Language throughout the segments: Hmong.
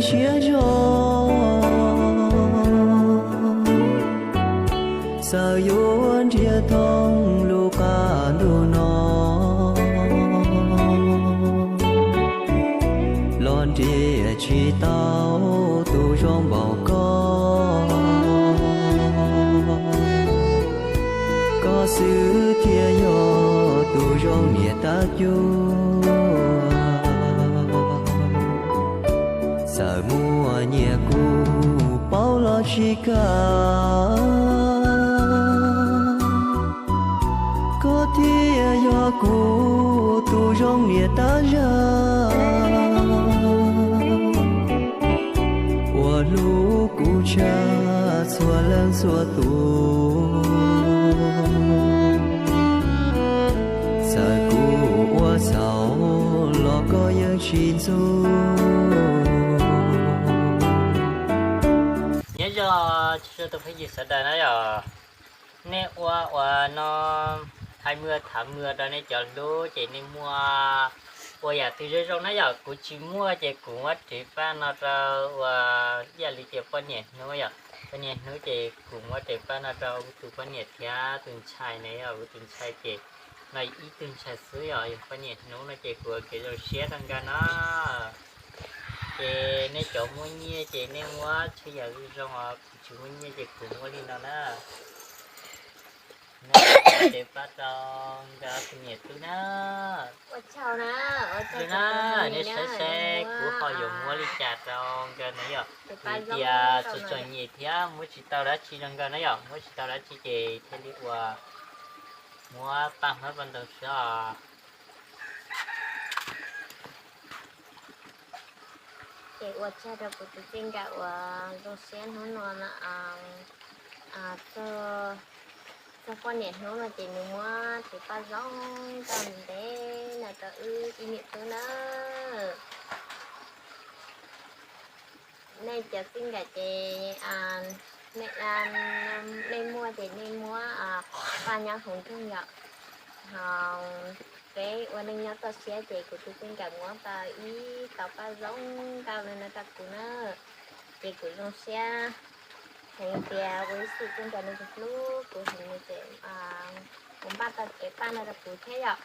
siab zog, txawm yuav nrhiav thoob lub qab ntuj no, los nrhiav tsis tau tus zoo npaum koj. Koj xwb thiaj yog tus zoo niam tab cuab. Txawm muaj nyias kuv paub los tsis kam, koj thiaj yog kuv tus zoo niam tab zag, uas hlub kuv tshaj txhua leej txhua tus. Txawm kuv ua txhaum los koj yeej tsis ntxub. Nyob zoo txhua tus phooj ywg sawv daws na yom, nej ua uas no hais mws tham mws rau nej cov hlub ces nej muaj ua yam twg zoo zoo na yom. Kuv tsis muaj ces kuv muab ris paj no rau uas ib yam li tias poj niam hnub yom, poj niam hnub ces kuv muab ris paj no rau kuv tus poj niam thiab tus ntxhais na yom. Kuv tus ntxhais ces no ib tug ntxhais xwb yom, yog poj niam hnub no ces kuv ua kev zoo siab rau nkawd no. Ces nej cov muaj nyiaj ces nej muab txhua yam zoo zoo os, kuv tsis muaj nyiaj ces kuv muab li no na. Ris paj rau nkawd tus niam tub na. Ua tsaug na, nej saib saib kuv ho yuav muab li cas rau nkawd na yom. Kuv tias txom txom nyem thiab muab tsis tau dab tsi rau nkawd na yom, muab tsis tau dab tsi ces thiaj li ua, muab paj hmab paj ntoo xwb os. Ces ua tsaug rau kuv tus txij nkawm uas zoo siab hnub no na, txog poj niam hnub no ces nws muab ris paj zoo nkauj ntev no rau wb ib niam tub na. Nej cov txij nkawm ces nej muaj ces nej muab paj nyob hauv nroog yom. Ho peb ua neej nyob toj siab ces kuv tus txij nkawm muab tau ib tauv paj zoo nkauj li no rau kuv na. Ces kuv zoo siab heev tias ua ib xwm txij nkawm nws hlub kuv heev nws tseem mus npaj tau ris paj no rau kuv thiab yom.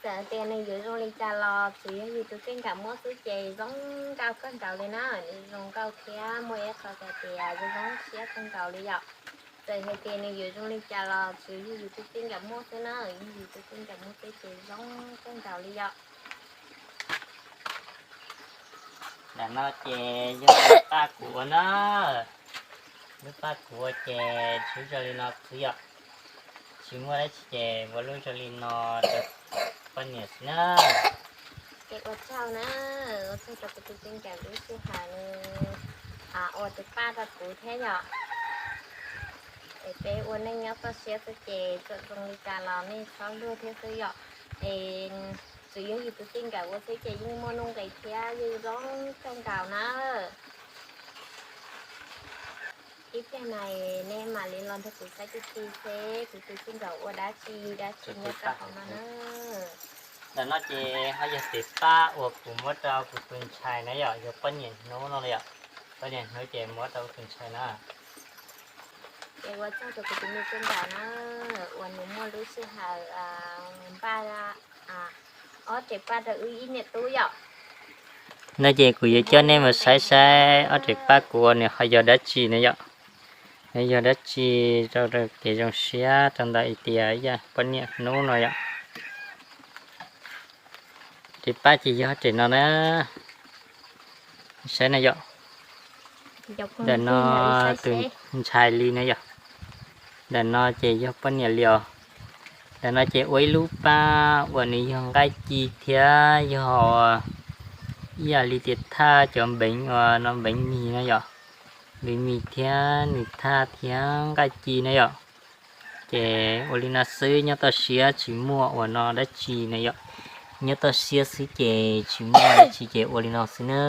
Txawm tias nws yuav zoo li cas los tsuas yog yus tus txij nkawm muab xwb ces zoo nkauj kawg nkaus li na, nws zoo nkauj thiab muaj ib qho hais tias zoo zoo siab kawg nkaus li yom. Txawm hais tias nws yuav zoo li cas los tsuas yog yus tus txij nkawm muab xwb na, yog yus tus txij nkawm muab xwb ces zoo kawg nkaus li yom. Ntawm no ces yog lub paj kuv ua na, lub paj kuv ua ces tsuas zoo li no xwb yom. Tsis muaj dab tsi ces ua lub zoo li no rau poj niam xwb na. Ces ua tsaug na, ua tsaug rau kuv tus txij nkawm lub sij hawm nws ua ris paj rau kuv thiab yom. Es peb ua neej nyob toj siab xwb ces txawm zoo li cas los nej txhob luag thiab xwb yom. Es tsuas yog yus tus txij nkawm ua xwb ces yeej muaj nuj nqis thiab yeej zoo kawg nkaus na. Ib pliag no nej mam li los nrog kuv saib tib si seb kuv tus txij nkawm ua dab tsi dab tsi nyob rau hauv no na. Ntawm no ces ho yog ris paj uas kuv muab rau kuv tus ntxhais na yom, yog poj niam hnub no yom. Poj niam hnub ces muab rau kuv tus ntxhais na. Ces ua tsaug rau kuv tus me txij nkawm na, uas nws muaj lub sij hawm npaj ob ris paj rau wb ib niam tub yom. No ces kuv yuav coj nej mus saib saib ob ris paj kuv ua nws ho yog dab tsi na yom. Nws yog dab tsi rau kev zoo siab rau ntawm tias ib yam poj niam hnub no yom. Ris paj ces yog ris no na. Saib na yom. Ntawm no tus ntxhais li na yom. Ntawm no ces yog poj niam li os. Ntawm no ces ua ib lub paj uas nws yog nqaij ci thiab yog ib yam li tias thaj cov npeev uas no npeev mis na yom. Npeev mis thiab nws thaj thiab nqaij ci na yom. Ces ua li no xwb, nyob toj siab tsis muaj uas no dab tsi na yom. Nyob toj siab xwb ces tsis muaj dab tsi ces ua li no xwb na.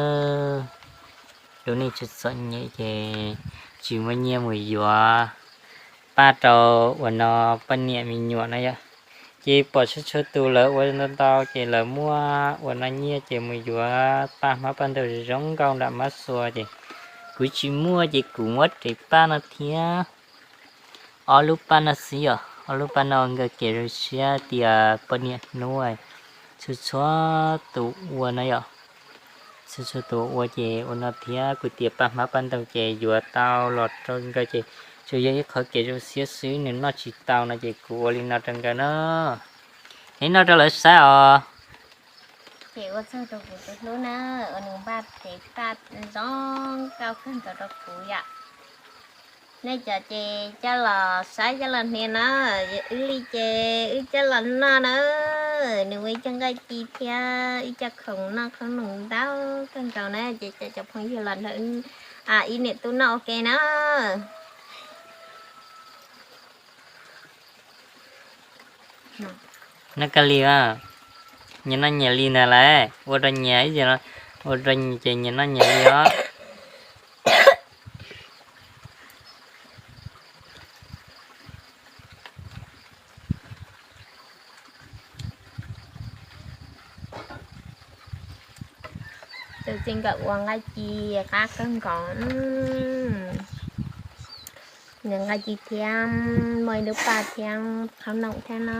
Lub neej txom txom nyem ces tsis muaj nyiaj mus yuav paj rau uas no poj niam me nyuam na yom. Ces pom txhua txhua tus lawv ua ntau ntau ces lawv muaj ua no nyiaj ces mus yuav paj hmab paj ntaug zoo nkauj nram mab xua ces kuv tsis muaj ces kuv muab rau paj no thiab. Ob lub paj no xwb yom, ob lub paj no nkawd kev zoo siab tias poj niam hnub txhua txhua tus ua no yom. Txhua txhua tus ua ces ua no thiab kuv tias paj hmab paj ntaug ces yuav tau los rau nkawd ces tsuas yog ib qhov kev zoo siab xwb, nws noj tsis tau no ces kuv ua li no rau nkawd na. Neb noj rau lawv saib os. Ces ua tsaug rau kuv tus hlub na, uas nws npaj cev paj zoo nkauj kawg nkaus rau kuv yom. Nej cov ces coj los saib coj los hnia na, wb li ces wb coj los noj na. Nws ua ib co nqaij ci thiab ib co khoom noj qhob noom ntau kawg nkaus na, ces cov cov phooj ywg los nrog ib niam tub noj ua ke na. Noj kawg li, nyias noj nyias li ntag lauj, ua rau nyias ib, ua rau nyias ces nyias noj nyias li os. Tus txij nkawm ua nqaij ci qab kawg nkaus, nws nqaij ci thiab muaj ib lub paj thiab qhob noom thiab no.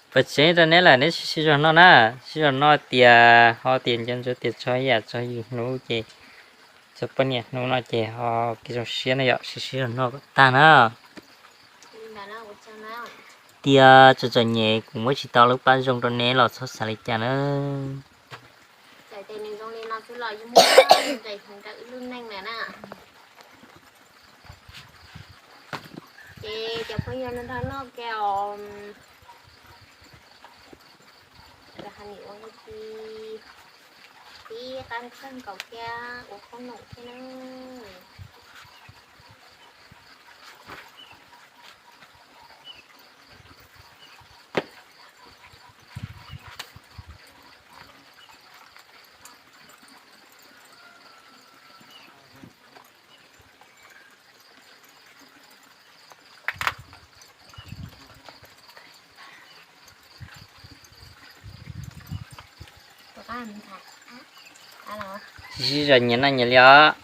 Pov tsev rau neb lawm neb sib sib zog noj na, sib zog noj tias ho tias nco ntsoov tias txog yam txog yus hnub ces txog poj niam hnub no ces ho kev zoo siab na yom, sib sib zog noj kom tag na. Tias txom txom nyem kuv muab tsis tau lub paj zoo rau neb los txhob xav li cas na. Ces cov phooj ywg nrog noj ke os, ua nqaij ci, tib qab kawg nkaus thiab ua qhob noom thiab na. Sib sib zog nyias noj nyias li os,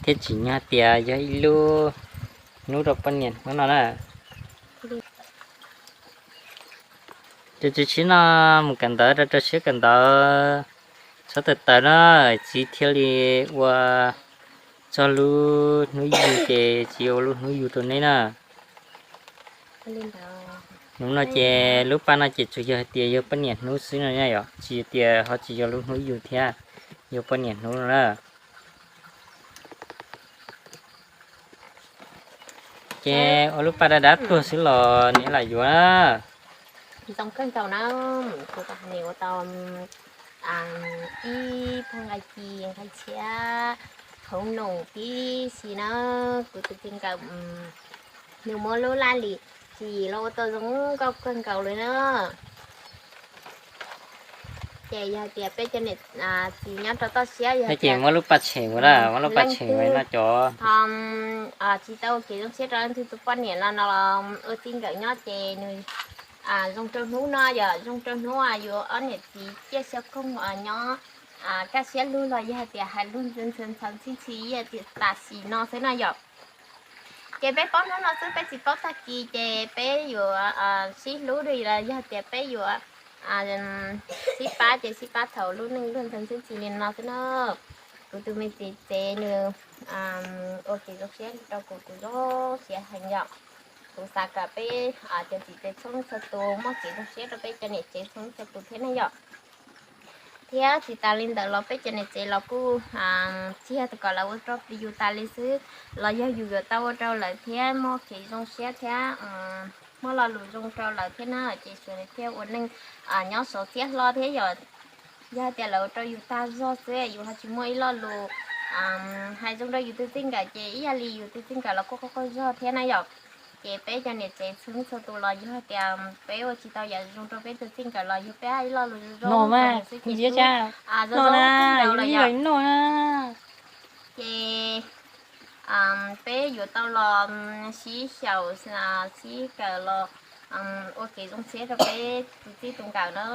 thiab tsim nyog tias yog ib lub hnub rau poj niam hnub no na. Ces tsis sib noj mus kawm ntawv rau rau siab kawm ntawv txhob tawv tawv na, txiv thiaj li ua txog lub hnub yug ces txiv ua lub hnub yug rau neb na. Hnub no ces lub paj no ces tsuas yog hais tias yog poj niam hnub xwb no yom, tsis tias ho tsis yog lub hnub yug thiab, yog poj niam hnub no na. Ces ua lub paj dab dab tuag xwb los neb lam yuav na. Zoo kawg nkaus na, kuv tus nis ua tau ib phau nqaij ci nqaij tshiab, qhob noom tib si na, kuv tus txij nkawm nws muab lub laj lim ci los ua tau zoo nkauj kawg nkaus li na. Ces yog tias peb cov niam txiv nyob rau toj siab yog ces muab lub paj tshem ua, muab lub paj tshem ua no cov ho tsis tau ua kev zoo siab rau leej twg tus poj niam no no los ua txij nkawm nyob ces nws zoo rau hnub no yom, zoo rau hnub yus ob niam txiv ciaj xyov koog nyob kaj siab lug los yog hais tias hais lug ntxhw ntxhw ntxhw ntxhi ntxhi tias tam sim no xwb no yom. Ces peb paub hnub no xwb peb tsis paub tag kis ces peb yuav sib hlub li los yog tias peb yuav sib pab ces sib pab thaum lub neej luag ntxhw ntxhi ntxhi li no xwb na. Kuv tus me txiv tsev nws ua kev zoo siab rau kuv, kuv zoo siab heev yom. Kuv xav kom peb cov txiv tsev txhua txhua tus muaj kev zoo siab rau peb cov niam tsev txhua txhua tus thiab ne yom. Thiab tsis tas li ntawd los peb cov niam tsev los kuj tsis yog kom lawv ua rau yus tas li xwb, los yog yus yuav tau ua rau lawv thiab muaj kev zoo siab thiab muaj lo lus zoo rau lawv thiab na, ces sawv daws thiaj ua neej nyob sov txiaj hlo thiab yom. Yog hais tias lawv ua rau yus tag zog xwb yus ho tsis muaj ib lo lus hais zoo rau yus tus txij nkawm ces ib yam li yus tus txij nkawm los kuj qaug qaug zog thiab na yom. Ces peb cov niam tsev txhua txhua tus los yog tias peb ua tsis tau yam zoo rau peb tus txij nkawm los yog peb hais ib lo lus zoo zoo rau nws xwb ces zoo zoo kawg nkaus los yom. Ces peb yuav tau los sib xyaum sib kawm los ua kev zoo siab rau peb tus txij tus nkawm na.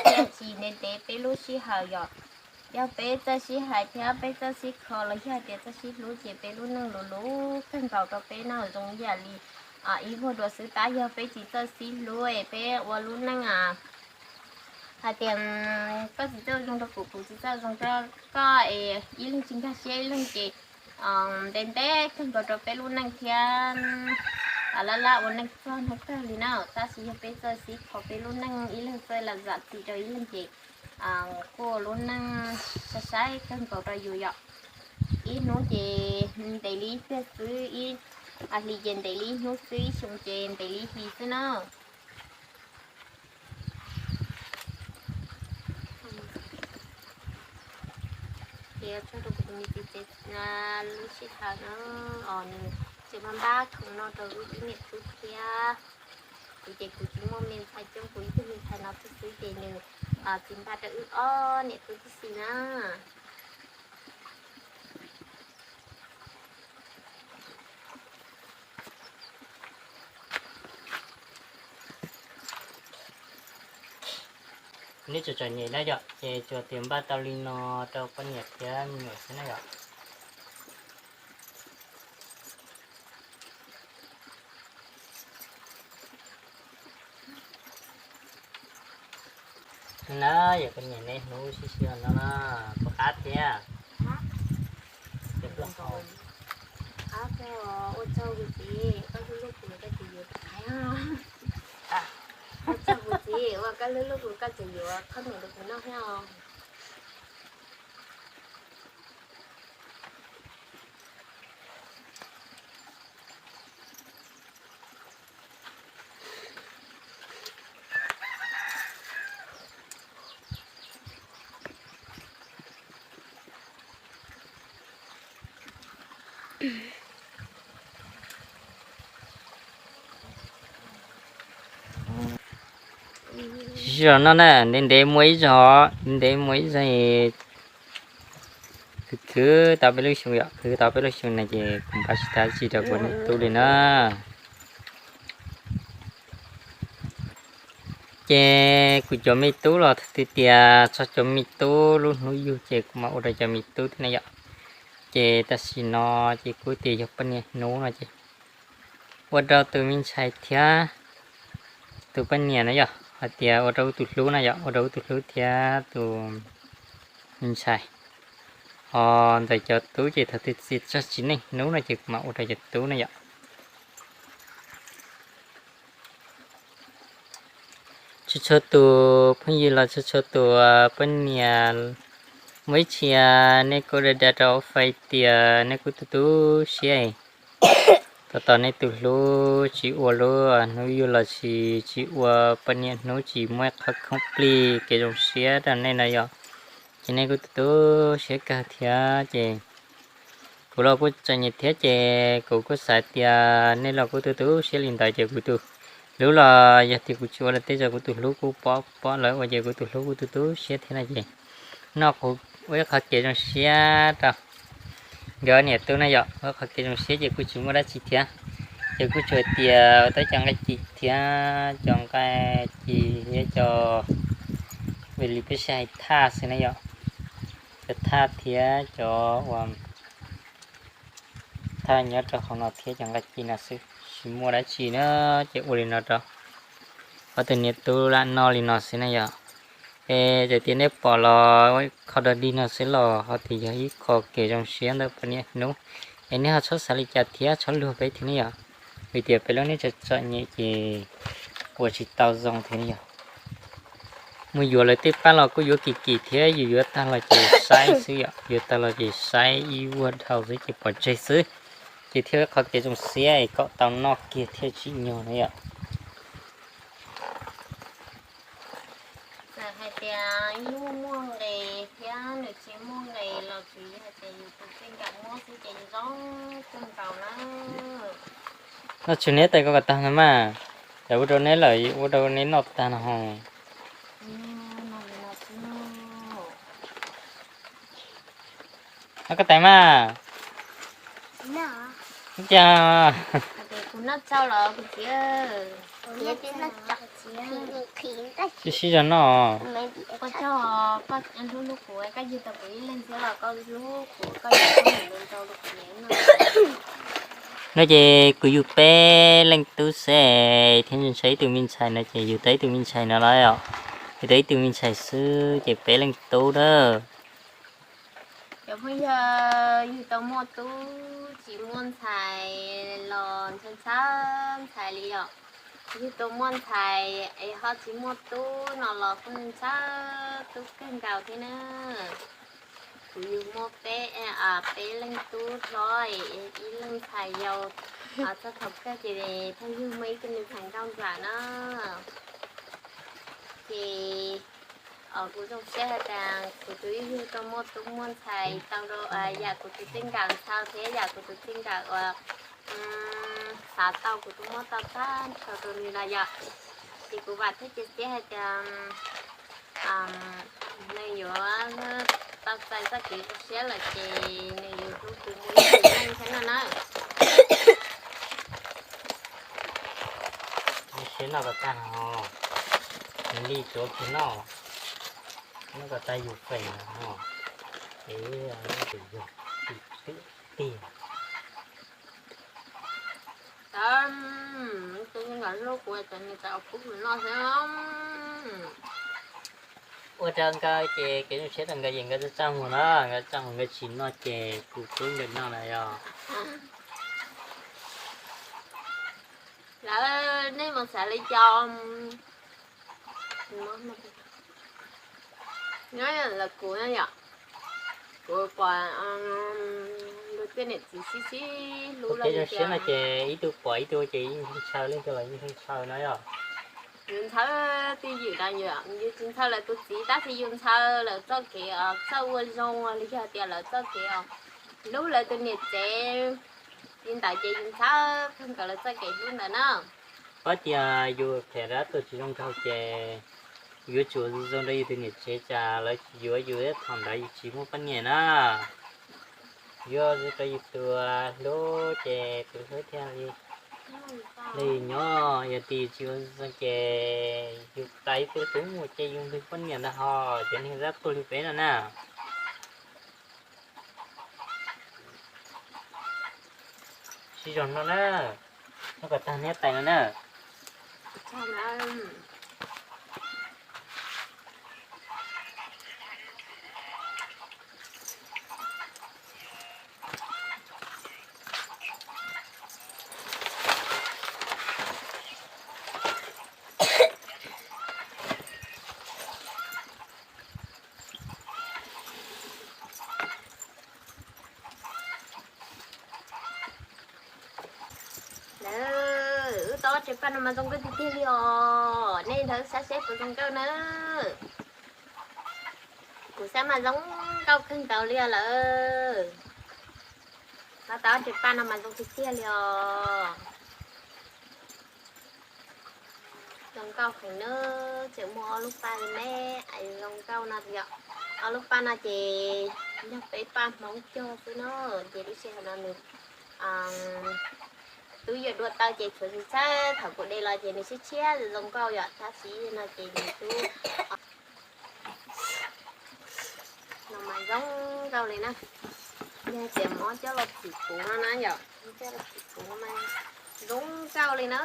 Thiaj tsis ntev ntev peb lub sij hawm yom. Yog peb txawj sib hais thiab peb txawj sib kho los yog tias txawj sib hlub ces peb lub neej luv luv kawg nkaus rau peb na, zoo ib yam li ib vuag dua xwb. Tab yog peb tsis txawj sib hlub es peb ua lub neej hais tias koj tsis txawj zoo rau kuv, kuv tsis txawj zoo rau koj es ib leeg tsis nkag siab ib leeg ces ntev ntev kawg nkaus rau peb lub neej thiab laj laj ua neej txog hnub kawg li na. Tab sis yog peb txawj sib kho peb lub neej, ib leeg txawj lam zam txim rau ib leeg ces kuj ua lub neej sai sai kawg nkaus rau yus yom. Ib hnub ces ntev li ib pliag xwb, ib hlis ces ntev li ib hnub xwb, ib xyoo ces ntev li ib hlis xwb na. Ces txog rau kuv tus me txiv tsev lub sij hawm no, nws tseem npaj npaj khoom no rau wb ib niam tub thiab. Kuv ces kuv tsis muaj me ntxhais coob, kuv ib tug me ntxhais no xwb xwb ces nws txiv npaj rau wb ob niam tub tib si na. Neb tseem txom nyem na yom, ces tsuas tias npaj tau li no rau poj niam thiab me nyuam xwb na yom. Na yog poj niam neb hnub sib sib no na, puas qab thiab? Ua tsaug kuv txiv, koj hlub hlub kuv koj tseem yuav, ua tsaug kuv txiv uas koj hlub hlub kuv koj tseem yuav qhob noom rau kuv noj thiab os. Sib sib no na, ntev ntev muaj ib zaug, ntev ntev muaj ib zaug. Khwv khwv tau peb lub xyoo yom, khwv tau peb lub xyoo na ces kuv npaj tsis tau tsi rau kuv niam tub li na. Ces kuv cov me tub los twb tias txog cov me tub lub hnub yug ces kuv mam ua rau cov me tub thiab na yom. Ces tam sim no ces kuv tias yog poj niam hnub no ces ua rau tus me ntxhais thiab tus poj niam na yom, hais tias ua rau wb tus hlub na yom, ua rau wb tus hlub thiab tus me ntxhais. Ho ntawm cov tub ces thaum twg txog txiv neej hnub no ces kuv mam ua rau cov tub na yom. Txhua txhua tus phooj ywg los txhua txhua tus poj niam, muaj ib txhia nej kuj da da rau hauv fais tias nej kuj tu tu siab. Tos tos nej tus hlub tsis ua lub hnub yug los sis tsis ua poj niam hnub tsis muaj qhov khoob plig kev zoo siab rau nej no yom, ces nej kuj tu tu siab kawg thiab ces kuv los kuj txom nyem thiab ces kuv kuj xav tias nej los kuj tu tu siab li ntawd ces kuv tus hlub los yog tias kuv tsis ua lawm tej zaum kuv tus hlub kuj pom pom lawv ua ces kuv tus hlub kuj tu tu siab thiab no ces noj kuv ua ib qho kev zoo siab rau nkawd niam tub na yom, ua ib qho kev zoo siab ces kuj tsis muaj dab tsi thiab. Ces kuj tsuas tias ua tau cov nqaij ci thiab cov nqaij ci thiab cov, vim li peb sib hais thaj xwb na yom, cov thaj thiab cov uas thaj nyob rau hauv no thiab cov nqaij ci no xwb, tsis muaj dab tsi na. Ces ua li no rau ob tug niam tub lam noj li no xwb na yom. Es txawm tias nej pom los qhov dog dig no xwb los ho tias yog ib qho kev zoo siab ntawm poj niam hnub, es nej ho txhob xav li cas thiab txhob luag peb thiab ne yom, vim tias peb lub neej txom txom nyem ces ua tsis tau zoo thiab ne yom. Mus yuav lawv tej paj los kuj yuav kim kim thiab, yus yuav tag los ces saib xwb yom, yuav tag los ces saib ib vuag dhau xwb ces pov tseg xwb, ces thiaj qhov kev zoo siab es kom tau noj kiag thiaj tsim nyog na yom. Txawm hais tias ib hnub muaj nqis Noj tsuag neb tais ko kom tag no mas, cov ua rau neb lawm ua rau neb noj tag no ho. Noj koj tais mas. Ua cas? Sib sib zog noj. No ces kuv yug peb leej tub xwb thiab ntshai ib tug me ntxhais no ces yug tau ib tug me ntxhais no los yom. Yug tau ib tug me ntxhais xwb ces peb leej tub na. Cov phooj ywg, yug tau muaj tub tsis muaj ntxhais los ntshaw ntshaw ntxhais li yom. Yug tau muaj ntxhais es ho tsis muaj tub no los kuj ntshaw tub kawg nkaus thiab na. Kuv yug muaj peb, peb leej tub hlob, ib leej ntxhais yau. Txog thaum kawg ces phooj ywg muaj ib tug me ntxhais nkauj ntsam na. Ces kuv zoo siab hais tias kuv tus yug tau muaj tub muaj ntxhais tau rau yam kuv tus txij nkawm ntshaw thiab yam kuv tus txij nkawm uas xav tau kuv twb muab tau tag nrho rau nws lawm yom. Ces kuv vam thiab cia siab hais tias nws yuav tau txais txoj kev zoo siab lawm ces nws yuav hlub kuv mus ib txhis neej thiab no na. Siab noj kom tag no, nws li tsuav kiag noj, noj kom tag yus feem no, es tus yog tig tiag. Tus nkawd hlub kuv ces nws txawm pub kuv noj xwb. Ua rau nkawd ces kev zoo siab rau nkawd ces nkawd txaj txaj muag na, nkawd txaj muag nkawd tsis noj ces kuv pub nkawd noj na yog. Lawv nej mus xav li cas? Nyob lawv kuv na yom, kuv pom luag tej niam txiv sib sib hlub los zoo siab no ces ib tug pom ib tug ces yeej ntshaw, leej twg los yeej ntshaw no yom. Yus ntshaw twj ywm no yus tsis ntshaw lawv tus txiv tab sis yus ntshaw lawv txoj kev txawj ua zoo li yog tias lawv txoj kev hlub lawv tus niam tsev li ntawd ces yus ntshaw kawg nkaus lawv txoj kev hlub ntawd na. Ob tias yus phem dab tuag tsis zoo nraug ces yuav tsum zoo rau yus tus niam tsev, tsam lawv yuav yus thaum ntawd yus tsis muaj poj niam na. Yuav zoo rau yus tus hlub ces tus hlub thiaj li nyob, yog tias yus tsis ua zoo ces yus tas ib tug tub mus ces yus ntwg poj niam ntag ho, cov neeg dab tuag li peb no na. Sib zog noj na, noj kom tag neb tais no na. Lawv, wb tau ob tsev paj no mas zoo nkauj tiag tiag li os, nej nrog wb saib seb puas zoo nkauj na. Kuv saib mas zoo nkauj kawg nkaus li os lawm. Wb tau ob tsev paj no mas zoo tiag tiag li os. Zoo nkauj heev na, tseem muaj ob lub paj me me zoo nkauj no yom. Ob lub paj no ces yog peb paj Hmoob cog xwb na, ces lub sij hawm no nws twb yuav dua taw ces tshuav tsis txhawj, thaum kuv de los ces nws tshiab tshiab zoo nkauj yom, tab sis no ces nws twb no mas zoo nkauj li na. Yog tias muab coj los phim kuv no na yom, coj los phim kuv no mas zoo nkauj li na.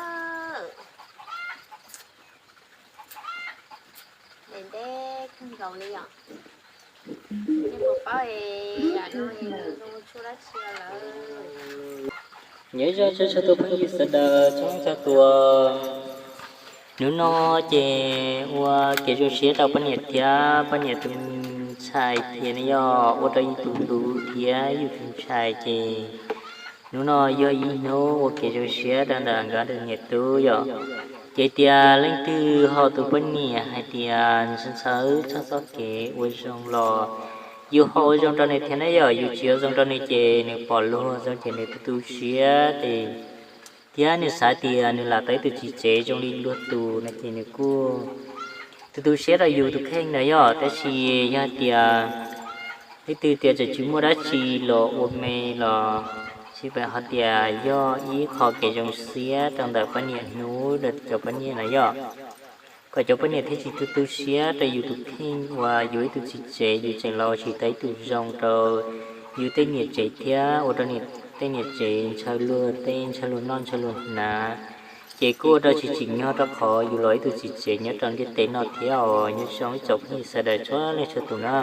Ntev ntev kawg nkaus li yom. Nej puas paub, yam no zoo tshuaj dab tsi lawm? Nyob zoo txhua txhua tus phooj ywg sawv daws txhua txhua tus. Hnub no ces ua kev zoo siab rau poj niam thiab poj niam tus ntxhais ces nws yog ua rau yus tus hlub thiab yus tus ntxhais ces hnub no yog ib hnub ua kev zoo siab rau ntawm nkawd tus niam tub yom. Ces tias leej twg ho tus poj niam hais tias nws txhawj txhawj txoj kev ua zoo los yus ho ua zoo rau nws thiab na yom. Yus tsis ua zoo rau nws ces nws pom luag zoo ces nws tu tu siab ces, thiab nws xav tias nws lam tau ib tug txiv tsev zoo li luag tus no ces nws kuj tu tu siab rau yus tus kheej na yom. Tab sis yog tias leej twg tias tseem tsis muaj dab tsi los ua me los, tsis pab ho tias yog ib qho kev zoo siab rau ntawm poj niam hnub rau cov poj niam na yom, kom cov poj niam thiaj tsis tu tu siab rau yus tus kheej uas yus ib tug txiv tsev yus tseem los ua tsis tau ib tug zoo rau yus tej niam tsev thiab ua rau tej niam tsev ntshaw luag tej, ntshaw luag noj ntshaw luag hnav, ces kuj ua rau tsis tsim nyog rau qhov yus los ib tug txiv tsev nyob rau ntiaj teb no thiab os. Nyob zoo ib tsoom phooj ywg sawv daws txhua leej txhua tus na.